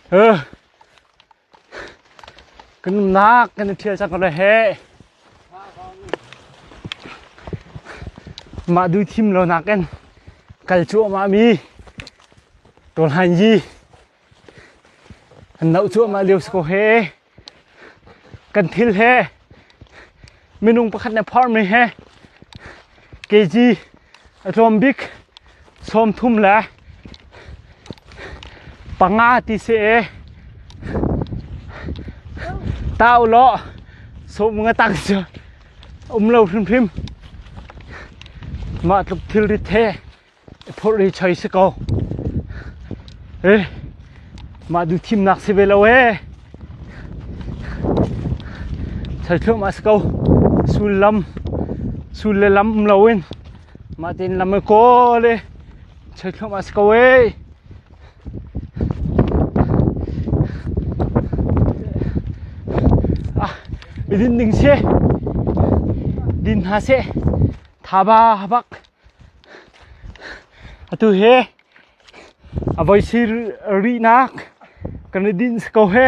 Kan umnak kan i ṭhial cang ko lai he. Mah du thim lo nakin kal cuahmah mi Tawlhan Yi an noh cuahmah lio si ko he. Kan thil he minung pakhat nih phorhmi he kg a tlawm bik 35 ti si i tah u law sawm nga tang cu um lo hrimhrim. Mah tluk thilrit he i phurh i choi si ko. Eh, mah duh thimnak si ve lo ee. Choi thluahmah si ko. Sullam, sul le lam um loin mah tein lam i kawl i choi thluahmah si ko ee. Ah, i din ding si. Din hna seh. Thaba habak. Atu hi a voi si rihnak kan i dinh si ko he.